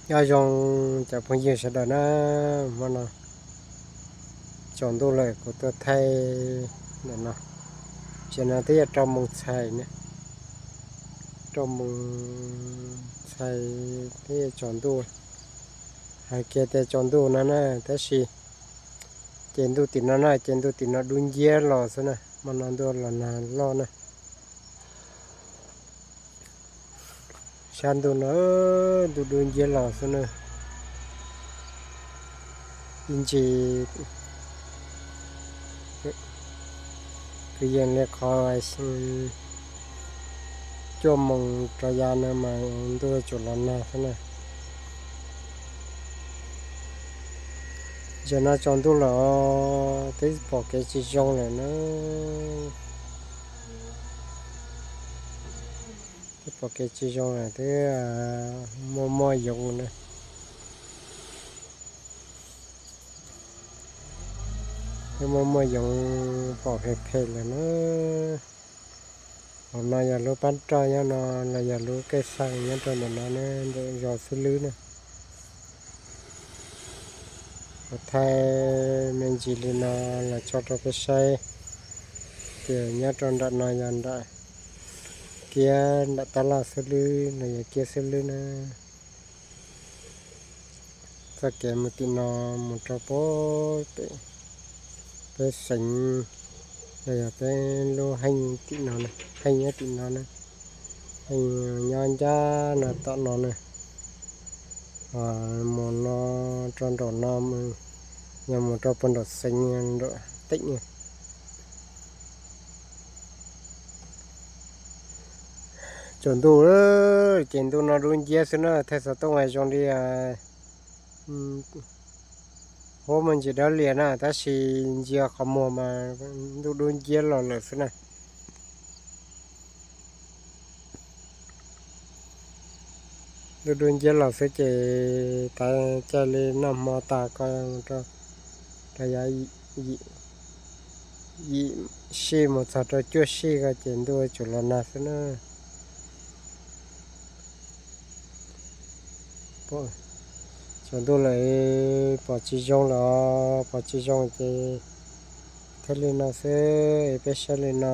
Nyob zoo cov phooj ywg sawv daws na, hmo no tsaus ntuj lawm kuv tuaj thaij ntawm no, ces no twb yog rau moos txhais ne, rau moos txhais twb yog tsaus ntuj, hais kiag tias tsaus ntuj no na, tab sis ces ntuj tim no na, ces ntuj tim no dub nciab los xwb na, hmo no ntuj los nag loj na. Sab ntuj no ntuj dub nciab los xwb na. Ib ntsis kwv yees li qhov cuaj moos rov yav no mas ntuj tsuas los nag xwb na. Zaum no tsaus ntuj lawm, twb pom kev tsis zoo lawm na. Twb pom kev tsis zoo lawm, twb muaj muaj yoov na. Twb muaj muaj yoov pom phem phem lawm na. Hauv no yog lub pab roj nyob no, los yog lub kej xaj nyob rau ntawm no ne, ntawm zos xwb lwb na. Kuv thaij me ntsis li no los tso rau peb saib tias nyob rau nram no yog nram kiab nram tab laj xwb lwb los yog kiab xwb lwb na. Txoj kev mus tim no mus rau pem peb xeev los yog peb lub heej tim no, heej nyob tim no na, heej nyob ncaj no tom no na. Mus no rau nraum no, yog mus rau puag nraum xeev nraum teem. Tsaus ntuj ces ntuj no dub nciab xwb na, thaij xov tooj zoo li huab muaj ntsis dawb lias na, tab sis ntsia qhov muag mas ntuj dub nciab los lawm xwb na. Ntuj dub nciab los xwb ces tav caij li noj hmo tas ko rau yav yim sij mus txog rau cuaj sij ko ces ntuj tsuas los nag xwb na. Tsaus ntuj lawm, pom tsis zoo lawm, pom tsis zoo ces thiaj li no xwb, peb saib li no.